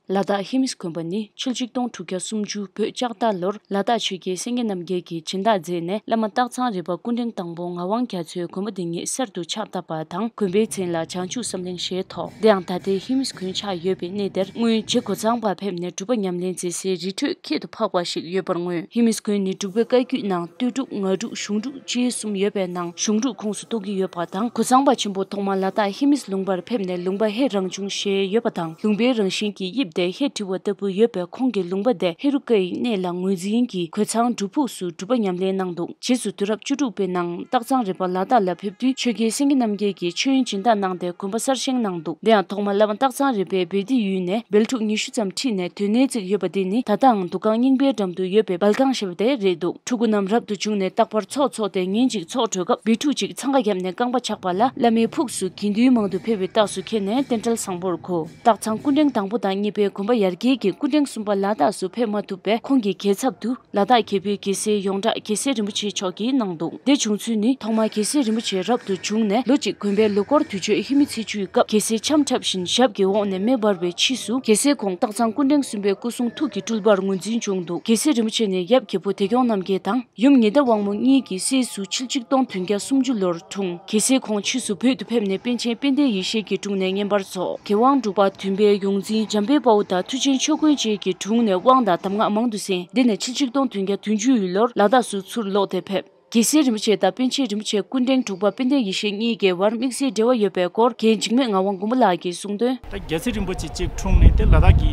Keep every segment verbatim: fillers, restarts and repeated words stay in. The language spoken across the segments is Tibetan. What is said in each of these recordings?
ལ་དྭགས་ཧེ་མིས་དགོན་པ་ནི་ཕྱི་ལོ་ཆིག་སྟོང་དྲུག་བརྒྱ་སུམ་ཅུ་བོད་ལྕགས་རྟ་ལོར་ལ་དྭགས་ཆོས་རྒྱལ་སེང་གེ་རྣམ་རྒྱལ་གྱིས་སྦྱིན་བདག་མཛད་ནས། བླ་མ་སྟག་ཚང་རས་པ་སྐུ་ཕྲེང་དང་པོ་ངག་དབང་རྒྱ་མཚོས་དགོན་པ་འདི་ཉིད་གསར་དུ་ཕྱག་བཏབ་པ་དང་། དགོན་པའི་མཚན་ལ་བྱང་ཆུབ་བསམ་གླིང་ཞེས་ཐོགས། དེ་ཡང་ད་ལྟའི་ཧེ་མིས་དགོན་ཆགས་ཡོད་པའི་གནས་དེར། སྔོན་རྗེ་གོ་ཚང་པ་ཕེབས་ནས་སྒྲུབ་པ་ཉམས་ལེན་མཛད་སའི་རི་ཁྲོད་ཁྱད་དུ་འཕགས་པ་ཞིག་ཡོད་པར་མངོན། ཧེ་མིས་དགོན་ནི་འབྲུག་པའི་བཀའ་བརྒྱུད་ནང་སྟོད་འབྲུག་ང་འབྲུག་གཞུང་འབྲུག་བཅས་གསུམ་ཡོད་པའི་ནང་གཞུང་འབྲུག་ཁོངས་སུ་གཏོགས་ཀྱི་ཡོད་པ་དང་། གོ་ཚང་པ་ཆེན་པོ་ཐོག་མར་ལ་དྭགས་ཧེ་མིས་ལུང་པར་ཕེབས་ནས་ལུང་པ་ཧེ་རང་བྱུང་ཞེས་ཡོད་པ་དང་། ལུང་པའི་རང་བཞིན་གྱི་དབྱིབས་དེ་ཧེ་བྲི་བ་ལྟ་བུ་ཡོད་པས། ཁོང་གིས་ལུང་པ་དེ་ཧེ་རུ་ཀ་ཡི་གནས་ལ་ངོས་འཛིན་གྱིས་གོས་ཚང་སྒྲུབ་ཕུག་སུ་སྒྲུབ་པ་ཉམས་ལེན་གནང་འདུག་རྗེས་སུ་དུས་རབས་བཅུ་དྲུག་པའི་ནང་སྟག་ཚང་རས་པ་ལ་དྭགས་ལ་ཕེབས་དུས། ཆོས་རྒྱལ་སེང་གེ་རྣམ་རྒྱལ་གྱིས་མཆོད་ཡོན་སྦྱིན་བདག་གནང་སྟེ་དགོན་པ་གསར་བཞེངས་གནང་འདུག་དེ་ཡང་ཐོག་མར་བླ་མ་སྟག་ཚང་རས་པས་སྦལ་ཏི་ཡུལ་ནས་སྦལ་ཕྲུག་ཉི་ཤུ་ཙམ་ཁྲིད་ནས་དོན་གནས་བརྩིགས་ཡོད་པ་དེ་ནི་ད་ལྟའང་འདུ་ཁང་རྙིང་པའི་འགྲམ་དུ་ཡོད་པའི་སྦལ་ཁང་ཞེས་པ་དེ་རེད་འདུག་ཕྲུ་གུ་རྣམས་རབ་ཏུ་བྱུང་ནས་རྟག་པར་འཚོགས་འཚོགས་ཏེ། ཉིན་གཅིག་འཚོགས་གྲོལ་སྐབས་སྦལ་ཕྲུག་ཅིག་འཚང་ཁ་བརྒྱབ་ནས་རྐང་པ་ཆག་པ་ལ། བླ་མའི་ཕུགས་སུ་དགེ་འདུན་མང་དུ་ཕེབས་པའི་རྟགས་སུ་མཁྱེན་ནས་རྟེན་འབྲེལ་བཟང་པོར་གོ། སྟག་ཚང་སྐུ་ཕྲེང་དང་པོ་དང་གཉིས་པའི་དགོན་པ་ཡར་རྒྱས་ཀྱིས་སྐུ་ཕྲེང་གསུམ་པ་ལ་དྭགས་སུ་ཕེབས་མ་ཐུབ་པས། ཁོང་གི་རྒྱལ་ཚབ་ཏུ་ལ་དྭགས་རྒྱལ་པོའི་རྒྱལ་སྲས་ཡོངས་གྲགས་རྒྱལ་སྲས་རིན་པོ་ཆེ་མཆོག་གིས་གནང་འདུག་འདི་བྱུང་ཚུལ་ནི། ཐོག་མར་རྒྱལ་སྲས་རིན་པོ་ཆེ་རབ་ཏུ་བྱུང་ནས་ལོ་གཅིག་གོན་པའི་ལོ་འཁོར་དུས་མཆོད་ཧེ་མི་ཚེས་བཅུའི་སྐབས། རྒྱལ་སྲས་འཆམ་འཁྲབ་བཞིན་ཞབས་ཀྱི་འོག་ནས་མེ་འབར་བའི་ཕྱིས་སུ། རྒྱལ་སྲས་ཁོང་སྟག་ཚང་སྐུ་ཕྲེང་གསུམ་པའི་སྐུ་གསུང་ཐུགས་ཀྱི་སྤྲུལ་པར་ངོས་འཛིན་བྱུང་འདུག་རྒྱལ་སྲས་རིན་པོ་ཆེ་ནི་ཡབ་རྒྱལ་པོ་བདེ་སྐྱོང་རྣམ་རྒྱལ་དང་ཡུམ་ཉི་ཟླ་དབང་མོ་གཉིས་ཀྱི་སྲས་སུ་ཕྱི་ལོ་ཆིག་སྟོང་བདུན་བརྒྱ་སུམ་ཅུ་ལོར་འཁྲུངས། རྒྱལ་སྲས་ཁོང་ཕྱིས་སུ་བོད་དུ་ཕེབས་ནས་པཎ་ཆེན་དཔལ་ལྡན་ཡེ་ཤེས་ཀྱི་དྲུང་ནས་བསྙེན་པར་རྫོགས། རྒྱལ་དབང་འབྲུག་པ་བདུན་པའི་ཡོངས་འཛིན་འཇམ་དཔལ་དཔའ་བོ་དང་མཐུ་ཆེན་ཆོས་མགོན་བཅས་ཀྱི་དྲུང་ནས་དབང་དང་གདམས་ངག་མང་དུ་གསན། འདི་ནས་ཕྱི་ལོ་ཆིག་སྟོང་བདུན་བརྒྱ་བདུན་ཅུ་ལོར་ལ་དྭགས་སུ་ཚུར་ལོག་སྟེ་ཕེབས། རྒྱལ་སྲས་རིན་པོ་ཆེ་དང་པཎ་ཆེན་རིན་པོ་ཆེ་སྐུ་ཕྲེང་དྲུག་པ་དཔལ་ལྡན་ཡེ་ཤེས་གཉིས་ཀྱི་བར་དམིགས་བསལ་འབྲེལ་བ་ཡོད་པའི་སྐོར་རྒན་འཇིགས་མེད་ངག་དབང་མགོན་པོ་ལགས་ཀྱིས་གསུངས་དོན། ད་རྒྱལ་སྲས་རིན་པོ་ཆེ་གཅིག་འཁྲུངས་ནས་དེ་ལ་དྭགས་ཀྱི་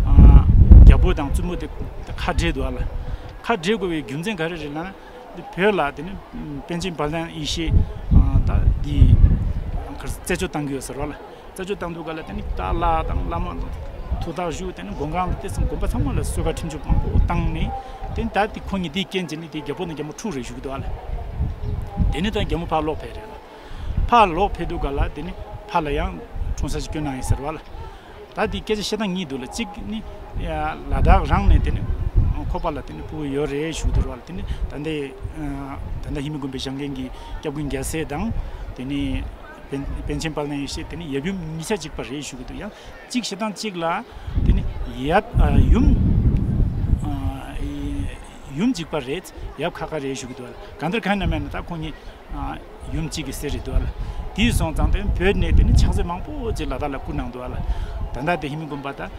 ཨ་རྒྱལ་པོ་དང་བཙུན་མོ་དེ་ཁ་བྲལ་འདུག་ཨ་ལ། ཁ་བྲལ་དགོས་པའི་རྒྱུ་མཚན་ག་རེ་རེད་ལབ་ན། འདི་བོད་ལ་དེ་ནི་པཎ་ཆེན་དཔལ་ལྡན་ཡེ་ཤེས་ཨ་ད་འདི་ག་རེ་རྩད་གཅོད་བཏང་གི་ཡོད་ཟེར་བ་ལ། རྩད་གཅོད་བཏང་དུས་ག་ལ་དེ་ནི་ད་བླ་དང་བླ་མ་དང་དུ་བདག་བཞུགས། དེ་ནི་སྒོ་ཁང་དང་དེ་ཚོ་དགོན་པ་ཚང་མ་ལ་གསོལ་ཁ་ཁྲིམས་གཅོད་མང་པོ་བཏང་ནས། དེ་ནི་ད་དེ་ཁོ་གཉིས་དེའི་རྐྱེན་བྱས་ནས་དེ་རྒྱལ་པོ་དང་རྒྱལ་མོ་འཁྲུག་རེད་བཞུགས་འདུག་ཨ་ལ། དེ་ནི་ད་རྒྱལ་མོ་ཕར་ལོག་ཕེབས་རེད་ལ། ཕར་ལོག་ཕེབས་དུས་ག་ལ་དེ་ནི་ཕར་ལ་ཡང་འཁྲུངས་ས་ཞིག་བསྐྱོན་གནང་ཡིན་ཟེར་བ་ལ། ད་དེ་སྐད་ཆ་བཤད་སྟངས་གཉིས་འདུག་ལ། གཅིག་ནི་ལ་དྭགས་རང་ནས་དེ་ནི་ཁོ་པ་ལ་དེ་ནི་ཕྲུ་གུ་ཡོད་རེད་བཞུགས་འདུག་ལ། དེ་ནི་ད་ལྟའི་ད་ལྟ་ཧེ་མི་དགོན་པའི་བཞེངས་མཁན་གྱི་སྐྱབས་མགོན་རྒྱལ་སྲས་དང་དེ་ནི་པཎ་པཎ་ཆེན་དཔལ་ལྡན་ཡེ་ཤེས་དེ་ནི་ཡབ་ཡུམ་གཉིས་ཆ་གཅིག་པ་རེད་བཞུགས་ཀྱི་འདུག་ཡང་གཅིག་བཤད་སྟངས་གཅིག་ལ་དེ་ནི་ཡབ་ཨ་ཡུམ་ཨ་ཡུམ་གཅིག་པ་རེད། ཡབ་ཁ་ཁ་རེད་བཞུགས་ཀྱི་འདུག་ལ། གང་ལྟར་གང་ཡིན་ན་མེད་ན་ད་ཁོང་གཉིས་ཨ་ཡུམ་གཅིག་གི་སྲས་རེད་འདུག་ལ། དེའི་སོང་ཙང་དེ་བོད་ནས་དེ་ནི་ཕྱག་རྫས་མང་པོ་ཅིག་ལ་དྭགས་ལ་བསྐུར་གནང་འདུག་ལ། ད་ལྟ་དེ་ཧེ་མི་དགོན་པ་ད་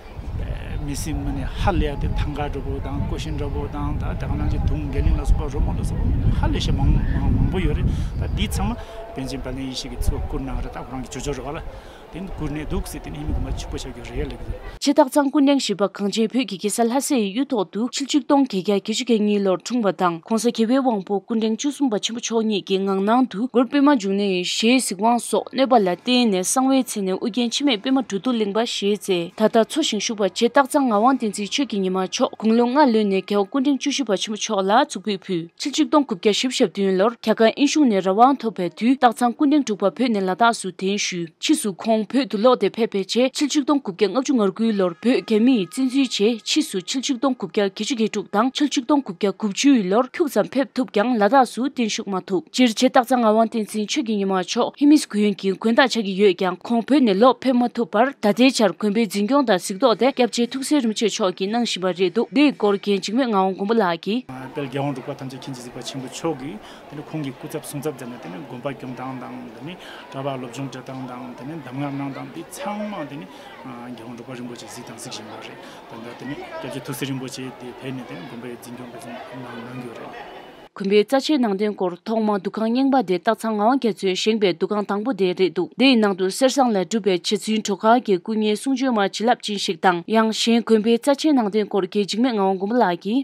མི་སེར་མི་ནས་ཧ་ལས་ཡ་དེ་ཐང་ག་འདྲ་པོ་དང་ཀོ་ཤིན་འདྲ་པོ་དང་ད་དེ་ག་ནང་བཞིན་དུང་དགེ་ལེགས་ལ་སོགས་པ་རོལ་མོ་ལ་སོགས་པ་ཧ་ལས་ཤ་མང་མང་མང་པོ་ཡོད་རེད། ད་འདི་ཚང་མ་པཎ་ཆེན་དཔལ་ལྡན་ཡེ་ཤེས་ཀྱིས་ཚུར་བསྐུར་གནང་རེད། ད་ཁོ་རང་གི་ཇོ་ཇོ་རེད་བ་ལ། དེ་ནི་བསྐུར་ནས་འདུག་ཟེར། དེ་ནི་ཧེ་མི་དགོན་པ་ཕྱུག་པོ་ཆགས་རྒྱུ་རེད་ལབ་ཀྱི་འདུག་རྗེ་སྟག་ཚང་སྐུ་ཕྲེང་བཞི་པ་གངས་ཅན་བོད་ཀྱི་རྒྱལ་ས་ལྷ་སའི་གཡུ་ཐོག་ཏུ་ཕྱི་ལོ་ཆིག་སྟོང་བརྒྱད་བརྒྱ་བརྒྱད་ཅུ་གྱ་གཉིས་ལོར་འཁྲུངས་པ་དང་། ༸གོང་ས་༸རྒྱལ་བའི་དབང་པོ་སྐུ་ཕྲེང་བཅུ་གསུམ་པ་ཆེན་པོ་མཆོག་ཉིད་ཀྱི་ངག་ནང་དུ། མགོར་པདྨ་འབྱུང་གནས་ཞེས་གཟིགས་དབང་སོགས་གནོད་པ་ལ་བརྟེན་ནས་གསང་བའི་མཚན་ནས་ཨོ་རྒྱན་འཆི་མེད་པདྨ་འབྲུག་སྟོད་གླིང་པ་ཞེས་མཛད། ད་ལྟ་འཚོ་ཞིང་བཞུགས་པ་རྗེ་སྟག་ཚང་ངག་དབང་བསྟན་འཛིན་ཆོས་ཀྱི་ཉི་མ་མཆོག་དགུང་ལོ་ལྔ་ལོན་ནས་རྒྱལ་བ་སྐུ་ཕྲེང་བཅུ་བཞི་པ་ཆེན་པོ་མཆོག་ལ་གཙུག་ཕུད་ཕུལ། ཕྱི་ལོ་ཆིག་སྟོང་དགུ་བརྒྱ་བཞི་བཅུ་ཞེ་བདུན་ལོར་རྒྱ་གར་དབྱིན་གཞུང་ནས་རང་དབང་ཐོབ་པའི་དུས། སྟག་ཚང་སྐུ་ཕྲེང་དྲུག་པ་བོད་ནས་ལ་དྭགས་སུ་གདན་ཞུས། ཕྱིས་སུ་ཁོང་བོད་དུ་ལོག་སྟེ་ཕེབས་པའི་རྗེས། ཕྱི་ལོ་ཆིག་སྟོང་དགུ་བརྒྱ་ལྔ་བཅུ་ང་དགུ་ལོར་བོད་རྒྱ་མིས་བཙན་འཛུལ་བྱས། ཕྱིས་སུ་ཕྱི་ལོ་ཆིག་སྟོང་དགུ་བརྒྱ་བརྒྱད་ཅུ་གྱ་དྲུག་དང་ཕྱི་ལོ་ཆིག་སྟོང་དགུ་བརྒྱ་དགུ་བཅུ་ལོར་ཁྱུག་ཙམ་ཕེབས་ཐུབ་ཀྱང་ལ་དྭགས་སུ་གདན་ཞུགས་མ་ཐུབ། སྤྱིར་རྗེ་སྟག་ཚང་ངག་དབང་བསྟན་འཛིན་ཆོས་ཀྱི་ཉི་མ་མཆོག་ཧེ་མིས་དགོན་གྱི་དགོན་བདག་ཆགས་ཀྱི་ཡོད་ཀྱང་། ཁོང་བོད་ནས་ལོག་ཕེབས་མ་ཐུབ་པར། ད་ལྟའི་ཆར་དགོན་པའི་འཛིན་སྐྱོང་དང་གཟིགས་རྟོག་དེ་སྐྱབས་རྗེ་ཐུགས་སྲས་རིན་པོ་ཆེ་མཆོག་གིས་གནང་བཞིན་པ་རེད་འདུག་འདིའི་སྐོར་རྒན་འཇིགས་མེད་ངག་དབང་མགོན་པོ་ལགས་ཀྱིས། དཔལ་རྒྱལ་དབང་འབྲུག་པ་ཐམས་ཅད་མཁྱེན་ཅིང་གཟིགས་པ་ཆེན་པོ་མཆོག་གིས། དེ་ནི་ཁོང་གིས་སྐུ་ཚབ་གསུང་ཚབ་མཛད་ནས། དེ་ནི་དགོན་པ་སྐྱོང་སྟངས་དང་། དེ་ནི་གྲྭ་པ་སློབ་སྦྱོང་སྤྲད་སྟངས་དང་། དེ་ནི་གདམས་ངག་གནང་སྟངས། འདི་ཚང་མ་དེ་ནི་རྒྱལ་དབང་འབྲུག་པ་རིན་པོ་ཆེས་གཟིགས་དང་གཟིགས་བཞིན་པ་རེད། ད་ལྟ་དེ་ནི་སྐྱབས་རྗེ་ཐུགས་སྲས་རིན་པོ་ཆེ་དེ་ཕེབས་ནས་དེ་ནི་དགོན་པའི་འཛིན་སྐྱོང་སྤེལ་གསུམ་གནང་གནང་རྒྱུ་རེད། དགོན་པའི་རྩ་ཆེའི་ནང་རྟེན་སྐོར་ཐོག་མར་འདུ་ཁང་རྙིང་པ་དེ་སྟག་ཚང་ངག་དབང་རྒྱ་མཚོས་བཞེངས་པའི་འདུ་ཁང་དང་པོ་དེ་རེད་འདུག་དེའི་ནང་དུ་གསེར་ཟངས་ལས་གྲུབ་པའི་རྗེ་བཙུན་གྲོ་ཁར་གྱི་སྐུ་བརྙན་གསུང་བྱོན་མ་བྱིན་རླབས་ཅན་ཞིག་དང་། ཡང་གཞན་དགོན་པའི་རྩ་ཆེའི་ནང་རྟེན་སྐོར་རྒན་འཇིགས་མེད་ངག་དབང་མགོན་པོ་ལགས་ཀྱིས།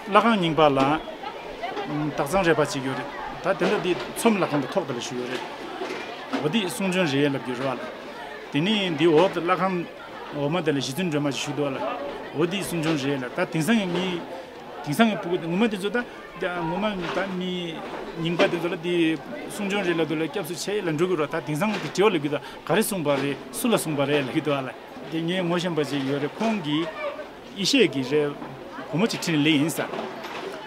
བླ་ཁང་རྙིང་པ་ལ་སྟག་ཚང་རས་པ་ཅིག་ཡོད་རེད། ད་དེ་འདྲ་འདི་ཚོམ་བླ་ཁང་གི་ཐོག་དེ་ལ་བཞུགས་ཡོད་རེད། འོ་འདི་གསུང་བྱོན་རེད་ལབ་རྒྱུ་རེད་བ་ལ། དེ་ནས་འདི་འོག་ཏུ་བླ་ཁང་འོག་མ་དེ་ལ་རྗེ་བཙུན་སྒྲོལ་མ་ཞིག་བཞུགས་འདུག་བ་ལ། འོ་འདི་གསུང་བྱོན་རེད་ལ། ད་དེང་སང་གི་མི་དེང་སང་གི་ཕྲུ་གུ་ངོ་མ་དེ་ཚོ་ད་ད་ངོ་མ་ད་མི་རྙིང་པ་དེ་ཚོ་ལ་འདི་གསུང་བྱོན་རེད་ལབ་དུས་ལ་སྐྱབས་སུ་མཆི་ལབ་འགྲོ་གི་རེད། ད་དེང་སང་གི་དྲི་བ་ལབ་གི་འདུག་ག་རེ་གསུངས་པ་རེད། སུ་ལ་གསུངས་པ་རེད་ལབ་གི་འདུག་བ་ལ། དེ་ངའི་ངོ་ཤེས་པ་ཅིག་ཡོད་རེད། ཁོང་གིས་ཡེ་ཤེས་ཀྱི་རེད། བུ་མོ་ཅིག་ཁྲིད་ནས་སླེབས་ཡིན་ས།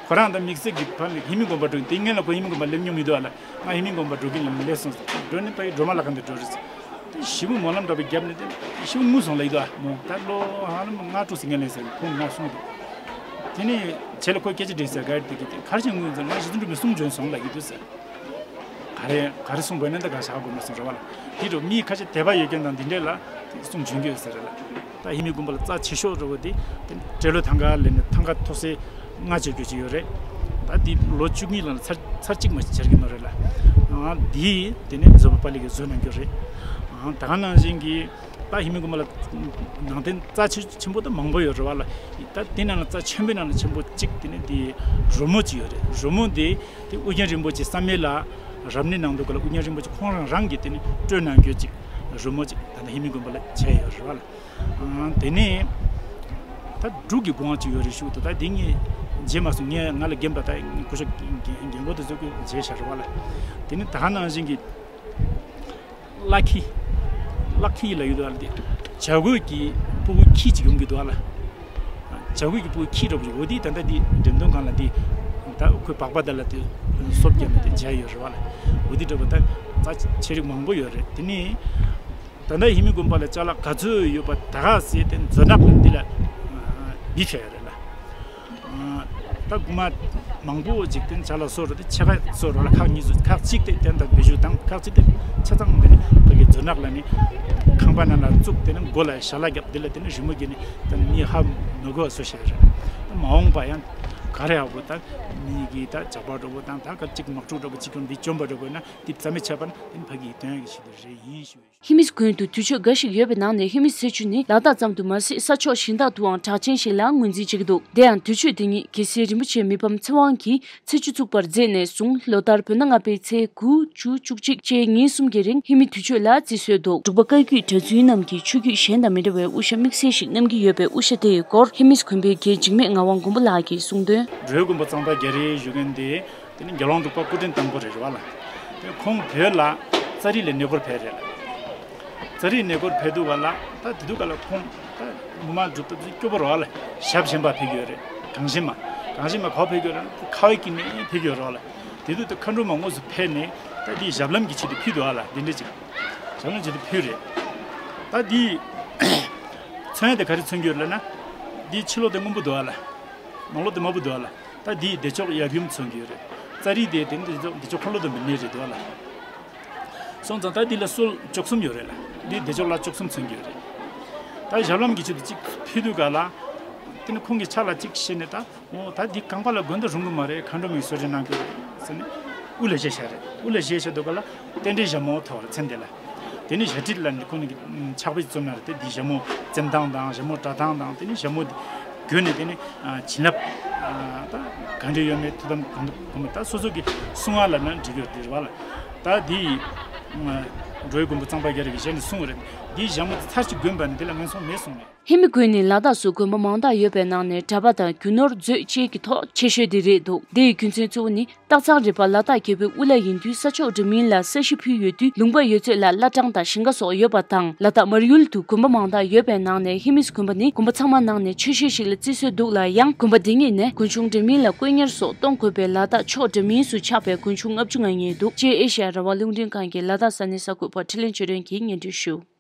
ཁོ་རང་དང་དམིགས་བསལ་གྱི་ཕ་ནི་ཧེ་མི་དགོན་པ་འགྲོ་གི། དེ་སྔོན་ལ་ཁོ་ཧེ་མི་དགོན་པ་སླེབས་མྱོང་མི་འདུག་བ་ལ། ང་ཧེ་མི་དགོན་པ་འགྲོ་གི་ལ་སླེབས་སོང་ས། འགྲོ་ནི་ཕ་ཡི་སྒྲོལ་མ་བླ་ཁང་དུ་འགྲོ་རེད་ས། ཞི་བའི་སྨོན་ལམ་འདྲ་པོ་བརྒྱབ་ནས་དེ་ཞི་བ་ངུས་སོང་ལབ་ཀྱི་འདུག་ཨ། མོ་ད་ལོ་ཧ་ལམ་ལྔ་དྲུག་ཟིན་མཁན་ལས་ཟེར་ཁོང་ང་གསུངས་འདུག་དེ་ནས་བྱས་ལ་ཁོས་སྐད་ཆ་དྲིས་ཟེར་ག་རེ་དེ་གི་དེ་ག་རེ་བྱས་ངུས་ཟེར། ང་རྗེ་བཙུན་སྒྲོལ་མའི་གསུང་བྱོན་སོང་ལབ་ཀྱི་འདུག་ཟེར། ག་རེ་ག་རེ་གསུངས་པ་ཡིན་ན་ད་ག་ཞག་དགོས་མ་གསུངས་རེད་བ་ལ། དེ་འདྲ་མིའི་ཁ་ཆེ་དད་པ་ཡོད་མཁན་དང་འདི་འདྲས་ལ་དེ་གསུང་བྱོན་གྱི་ཡོད་ཟེར་རེད་ལ། ད་ཧེ་མི་དགོན་པ་ལ་རྩ་ཆེ་ཤོས་འདྲ་བོ་དེ་དེ་སྤྲེལ་ལོ་ཐང་ག་ལས་ནས་ཐང་ག་ཐོག་སའི་ལྔ་བྱེད་རྒྱུ་ཅིག་ཡོད་རེད། ད་འདི་ལོ་བཅུ་གཉིས་ལ་ཚར་ཚར་གཅིག་མ་བྱེད་ཀྱི་ནོ་རེད་ལ། ཨང་འདི་དེ་ནས་བཟོད་པ་པ་ལི་གི་བཟོས་གནང་རྒྱུ་རེད། ཨང་ད་ག་ནང་བཞིན་གྱི་ད་ཧེ་མི་དགོན་པ་ལ་ནང་རྟེན་རྩ་ཆེ་ཆེན་པོ་ད་མང་པོ་ཡོད་རེད་བ་ལ། ད་དེ་ནང་ལ་རྩ་ཆེན་པོའི་ནང་ལ་ཆེན་པོ་གཅིག་དེ་ནས་དེ་རོལ་མོ་ཅིག་ཡོད་རེད། རོལ་མོ་དེ་དེ་ཨུ་རྒྱན་རིན་པོ་ཆེ་བསམ་ཡས་ལ་རབ་གནས་གནང་འདུག་ག་ལ། ཨུ་རྒྱན་རིན་པོ་ཆེ་ཁོང་རང་རང་གིས་དེ་ནས་སྤྲོད་གནང་རྒྱུ་ཅིག་རོལ་མོ་ཅིག་ད་ལྟ་ཧེ་མི་དགོན་པ་ལ་བྱས་ཡོད་རེད་བ་ལ། ཨང་དེ་ནས་ད་འབྲུག་གི་སྒོ་ང་ཅིག་ཡོད་རེད་ཞུ་འདུག་ད་དེ་ངས་མཇལ་མ་སོང་། ངས་ང་ལ་རྒན་པ་ད་སྐུ་ཞབས་རྒན་རྒན་རྒན་གོ་དེ་ཚོས་ཀྱིས་མཇལ་བཞག་རེད་བ་ལ། དེ་ནས་ད་ག་ནང་བཞིན་གྱི་བླ་ཁྱི། བླ་ཁྱི་ལབ་ཡོད་འདུག་བ་ལ། དེ་བྱ་རྒོད་ཀྱི་ཕྲུ་གུ་ཁྱི་ཅིག་ཡོང་གི་འདུག་བ་ལ། བྱ་རྒོད་ཀྱི་ཕྲུ་གུ་ཁྱི་འདྲ་པོ་ཅིག་འོ་དེ་ད་ལྟ་དེ་འགྲེམས་སྟོན་ཁང་ལ་དེ་ད་ཁོའི་པགས་པ་དེ་ལ་དེ་སོབ་བརྒྱབ་ནས་དེ་མཇལ་ཡོད་རེད་བ་ལ། འོ་དེ་འདྲ་པོ་ད་རྩ་ཆེ་རིགས་མང་པོ་ཡོད་རེད། དེ་ནས། ད་ལྟ་ཧེ་མི་དགོན་པ་ལ་ཅ་ལག་ག་ཚོད་ཡོད་པ་ད་ག་ཟེར་ཏེ་མཛོ་ནག་ལ་འདི་ལ་འབུལ་བྱས་ཡོད་རེད་ལ། ད་རྐུན་མ་མང་པོ་འཇིག་རྟེན་ཅ་ལག་བཟོ་རོགས་དེ་ཕྱེད་ཀ་བཟོ་རོགས་ལ། ཁག་གཉིས་བཟོ། ཁག་གཅིག་དེ་དེ་འདྲ་བེད་སྤྱོད་བཏང་། ཁག་གཅིག་དེ་ཆ་ཚང་འདི་ནས་ཕ་གི་མཛོ་ནག་ལ་ནི་ཁང་པ་ནང་ལ་བཙུགས། དེ་ནས་མགོ་ལ་ཞལ་ལག་བརྒྱབ། འདི་ལ་དེ་ནས་རི་མོ་བརྒྱབ་ནས་ད་མི་ཧ་མི་གོ་བ་བཟོ་བྱས་ཡོད་རེད། ད་མ་འོངས་པ་ཡང་ག་རེ་ཡག་པོ་ད་མི་གི་ད་ཇག་པ་འདྲ་པོ་དང་ད་ག་གཅིག་དམག་འཁྲུག་འདྲ་པོ་གཅིག་གིས་འདི་བཅོམ་པ་འདྲ་པོ་ན། དེ་རྩ་མེད་ཆགས་པ་ན་དེ་ནི་ཕ་གི་དོན་ཡག་གི་ཆེད་དུ་རེད་ཡིན་ཞུ། ཧེ་མིས་དགོན་དུ་དུས་མཆོད་འགའ་ཞིག་ཡོད་པའི་ནང་ནས་ཧེ་མིས་ས་ཆ་ནི་ལ་དྭགས་ཙམ་དུ་མ་ཟད་ས་ཕྱོགས་གཞན་དག་ཏུའང་གྲགས་ཅན་ཞིག་ལ་ངོས་འཛིན་བྱེད་ཀྱི་འདུག་དེ་ཡང་དུས་མཆོད་དེ་ཉིད་རྒྱལ་སྲས་རིན་པོ་ཆེ་མི་ཕམ་ཚེ་དབང་གིས་ཚེས་བཅུ་ཚུགས་པར་མཛད་ནས་བཟུང་ལོ་ལྟར་བོད་ཟླ་ལྔ་པའི་ཚེས་དགུ་བཅུ་བཅུ་གཅིག་བཅས་ཉིན་གསུམ་གྱི་རིང་ཧེ་མིས་དུས་མཆོད་ལ་བརྩི་སྲོལ་འདུག་འབྲུག་པ་བཀའ་བརྒྱུད་གྲྭ་བཙུན་རྣམས་ཀྱིས་ཆོས་བརྒྱུད་གཞན་དང་མི་འདྲ་བའི་དབུ་ཞྭ་དམིགས་བསལ་ཞིག་བསྣམས་ཀྱི་ཡོད་པའི་དབུ་ཞྭ་དེ་ཡི་སྐོར་ཧེ་མིས་དགོན་པའི་རྒན་འཇིགས་མེད་ངག་དབང་མགོན་པོ་ལགས་ཀྱིས་གསུངས་དོན། འགྲོ་བའི་མགོན་པོ་གཙང་པ་རྒྱ་རས་བཞུགས་མཁན་དེ། དེ་ནི་དགེ་སློང་འབྲུག་པ་སྐུ་ཕྲེང་དང་པོ་རེད་བ་ལ། དེ་ཁོང་བོད་ལ་ཙཱ་རི་ལ་གནས་སྐོར་ཕེབས་རེད་ལ། ཙཱ་རི་གནས་སྐོར་ཕེབས་དུས་ག་ལ་ད་དེ་དུས་ག་ལ་ཁོང་ད་ངོ་མ་སྒྲུབ་ཐབས་སྐྱོ་པོ་རེད་བ་ལ། ཞབས་ཆེན་པ་ཕེབས་ཀྱི་ཡོད་རེད། གངས་ཅན་མ། གངས་ཅན་མ་ག་པར་ཕེབས་ཀྱི་ཡོད་རེད། ཁ་བའི་དཀྱིལ་ནས་ཕེབས་ཀྱི་ཡོད་རེད་བ་ལ། དེ་དུས་ད་མཁའ་འགྲོ་མ་དངོས་སུ་ཕེབས་ནས་ད་དེ་ཞབས་ལྷམ་གྱི་ཆེད་དུ་ཕུལ་འདུག་བ་ལ། དེ་འདྲ་ཅིག་ཞབས་ལྷམ་ཆེད་དུ་ཕུལ་རེད། ད་དེ་མཚོན་ཡ་དེ་ག་རེ་མཚོན་གྱི་ཡོད་རེད་ལབ་ན། དེ་ཕྱི་ལོགས་དེ་སྔོན་པོ་འདུག་བ་ལ། ནང་ལོགས་དེ་དམར་པོ་འདུག་བ་ལ། ད་འདིའི་བདེ་མཆོག་ཡབ་ཡུམ་མཚོན་གྱི་ཡོད་རེད། ཙཱ་རི་དེ་དེ་ནི་བདེ་མཆོག་བདེ་མཆོག་འཁོར་ལོ་སྡོམ་པའི་གནས་རེད་འདུག་བ་ལ། སོང་ཙང་ད་འདི་ལ་སྲོལ་བཅུ་གསུམ་ཡོད་རེད་ལ། འདིའི་བདེ་མཆོག་ལ་བཅུ་གསུམ་མཚོན་གྱི་ཡོད་རེད། ད་ཞབས་ལྷམ་གྱི་ཆེད་དུ་གཅིག་ཕུལ་དུས་ག་ལ། དེ་ནི་ཁོང་གི་ཕྱག་ལ་གཅིག་བཞེས་ནས་ད། འོ་ད་འདི་རྐང་པ་ལ་གོན་དུ་རུང་གི་མ་རེད། མཁའ་འགྲོ་མའི་གསོལ་རས་གནང་གི་རེད་ཟེར་ནས་དབུ་ལ་བཞེས་བཞག་རེད། དབུ་ལ་བཞེས་བཞག་དུས་ག་ལ་རྟེན་འབྲེལ་ཞྭ་མོ་ཐོགས་རེད། མཚན་དེ་ལ། དེ་ནི་ཞྭ་ཁྲིད་ལ་ནི་ཁོང་གིས་ཕྱག་དཔེ་རྩོམ་ན་རེད་དེ། འདི་ཞྭ་མོ་བཙེམ་སྟངས་དང་ཞྭ་མོ་བཀྲ་སྟངས་དང་། དེ་ནི་ཞྭ་མོ་འདི་གྱོན་ནས་དེ་ནི་བྱིན་རླབས་ད་ག་འདྲ་ཡོད་མེད་ཐུགས་དམ་གང་དུ་གོ་མེད་ད་སོ་སོ་གི་གསུང་བ་ལ་ན་འགྲིག་ཡོད་དེ་རེད་བ་ལ། ད་འདི་འགྲོ་བའི་མགོན་པོ་གཙང་པ་རྒྱ་རས་ཀྱི་ཞལ་ནས་གསུངས་པ་རེད། འདི་ཞྭ་མོ་འདི་ཚར་གཅིག་གྱོན་པ་ནི་དེ་ལ་ངན་སོང་མེད་གསུངས་ནས། ཧེ་མི་དགོན་ནི་ལ་དྭགས་སུ་དགོན་པ་མང་དག་ཡོད་པའི་ནང་ནས་གྲྭ་པ་དང་རྒྱུ་ནོར་མཛོད་བཅས་ཀྱི་ཐོག་ཆེ་ཤོས་དེ་རེད་འདུག་དེའི་རྒྱུ་མཚན་གཙོ་བོ་ནི་སྟག་ཚང་རི་པ་ལ་དྭགས་རྒྱལ་པོའི་དབུ་བླ་ཡིན་དུས་ས་ཕྱོགས་འདྲ་མིན་ལ་ས་གཞི་ཕུལ་ཡོད་དུས་ལུང་པ་ཡོད་ཚད་ལ་བླ་བྲང་དང་ཞིང་ཁ་སོགས་ཡོད་པ་དང་། ལ་དྭགས་མར་ཡུལ་དུ་དགོན་པ་མང་དག་ཡོད་པའི་ནང་ནས་ཧེ་མིས་དགོན་པ་ནི་དགོན་པ་ཚང་མ་ནང་ནས་ཆེ་ཤོས་ཤིག་ལ་བརྩི་སྲོལ་འདུག་ལ། ཡང་དགོན་པ་འདི་ཉིད་ནས་དགོན་ཆུང་འདྲ་མིན་ལ་དཀོན་གཉེར་སོགས་གཏོང་དགོས་པས་ལ་དྭགས་ཕྱོགས་འདྲ་མིན་སུ་ཆགས་པའི་དགོན་ཆུང་ལྔ་བཅུ་ང་གཉིས་འདུག་ཅེས་ཨེ་ཤ་ཡ་རང་དབང་རླུང་འཕྲིན་ཁང་གི་ལ་དྭགས་ས་གནས་གསར་འགོད་པ་འཕྲིན་ལས་ཆོས་སྒྲོན་གྱིས་སྙན་སྒྲོན་ཞུ།